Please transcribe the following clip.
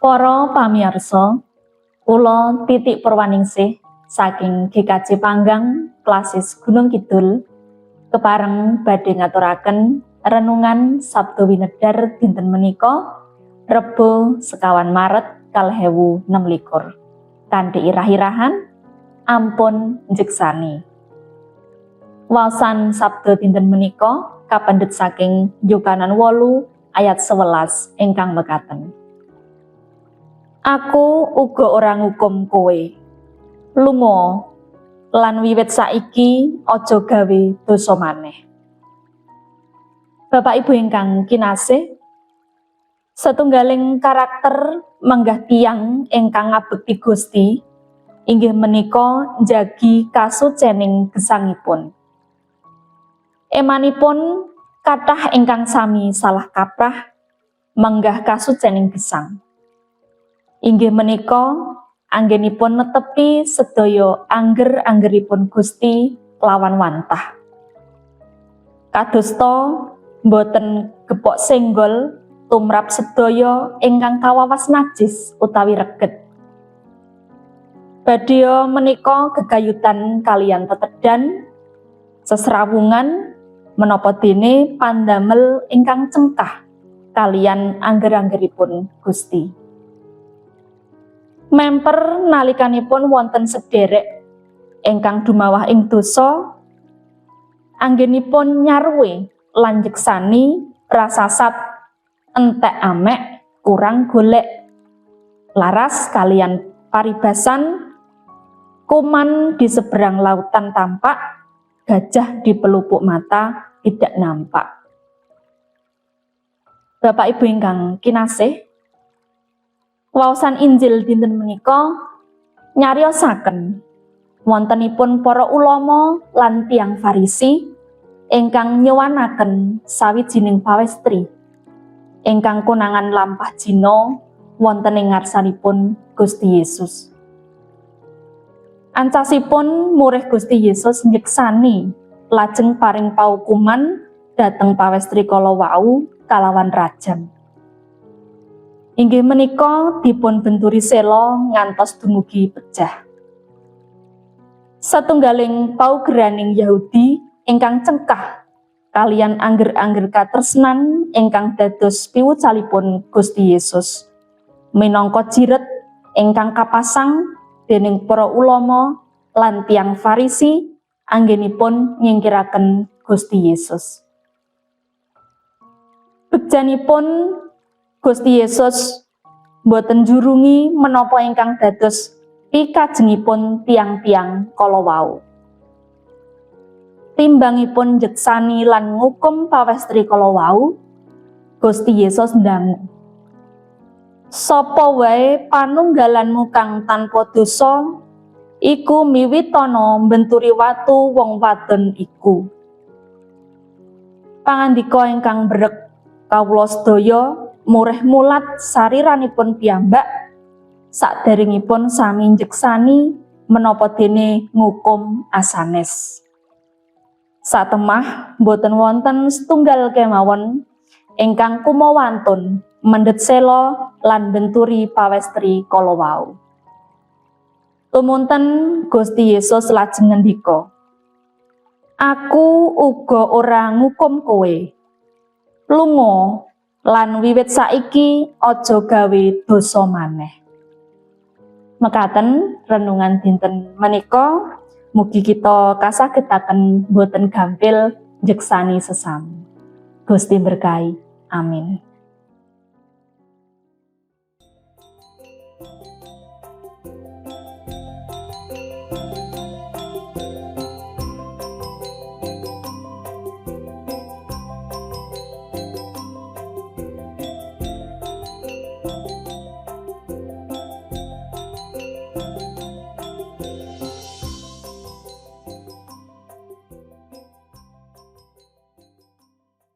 Para pamirsa, kula Titik Purwaningsih saking GKJ Panggang, Klasis Gunung Kidul, kepareng badhe ngaturaken renungan Sabda Winedar dinten menika, Rebo 25 Maret 2026, kanthi irah-irahan "Ampun Njeksani". Waosan Sabda dinten menika kapendhet saking Yohanes 8 ayat 11 ingkang mekaten: "Aku uga ora ngukum kowe. Lunga lan wiwit saiki aja gawe dosa maneh." Bapak Ibu ingkang kinasih, setunggaling karakter menggah tiyang ingkang ngabekti Gusti inggih menika njagi kasucening gesangipun. Emanipun kathah ingkang sami salah kaprah menggah kasucening gesang. Inggih menika anggenipun netepi sedaya angger-anggeripun Gusti kelawan wantah. Kadosta boten gepok senggol tumrap sedaya ingkang kawawas najis utawi reget. Badya menika gegayutan kaliyan tetedan, sesrawungan, menapa dene pandamel ingkang cengkah kaliyan angger-anggeripun Gusti. Memper nalikanipun wonten sederek ingkang dumawah ing dosa, anggenipun nyarwe lan nyeksani prasasat entek amek kurang golek, laras kaliyan paribasan "kuman di seberang lautan tampak, gajah di pelupuk mata tidak nampak". Bapak Ibu ingkang kinasih, waosan Injil dinten menika nyariosaken wontenipun para ulama lan tiyang Farisi ingkang nyuwanaken sawijining pawestri ingkang konangan lampah jina wonten ing ngarsanipun Gusti Yesus. Ancasipun murih Gusti Yesus nyeksani lajeng paring paukuman dhateng pawestri kala wau kalawan rajam. Inggih menika dipun benturi sela ngantos dumugi pejah. Satunggaling paugeraning Yahudi ingkang cengkah kaliyan angger-angger katresnan ingkang dados piwucalipun Gusti Yesus minangka jiret ingkang kapasang dening para ulama lan tiyang Farisi anggenipun nyingkiraken Gusti Yesus. Begjanipun Gusti Yesus boten jurungi menapa ingkang dados pikajengipun tiyang-tiyang kala wau. Timbangipun njeksani lan ngukum pawestri kala wau, Gusti Yesus ndangu: "Sapa wae panunggalanmu kang tanpa dosa, iku miwitana mbenturi watu wong wadon iku." Pangandika ingkang mbrek kawula sedaya murih mulat sariranipun piyambak saderengipun sami njeksani menapa dene ngukum asanes. Satemah boten wonten setunggal kemawon ingkang kumawantun mendhet sela lan benturi pawestri kala wau. Tumunten Gusti Yesus lajeng ngendika, "Aku uga ora ngukum kowe. Lunga lan wiwit saiki aja gawe dosa maneh." Mekaten renungan dinten menika, mugi kita kasagetaken boten gampil njeksani sesami. Gusti berkahi. Amin.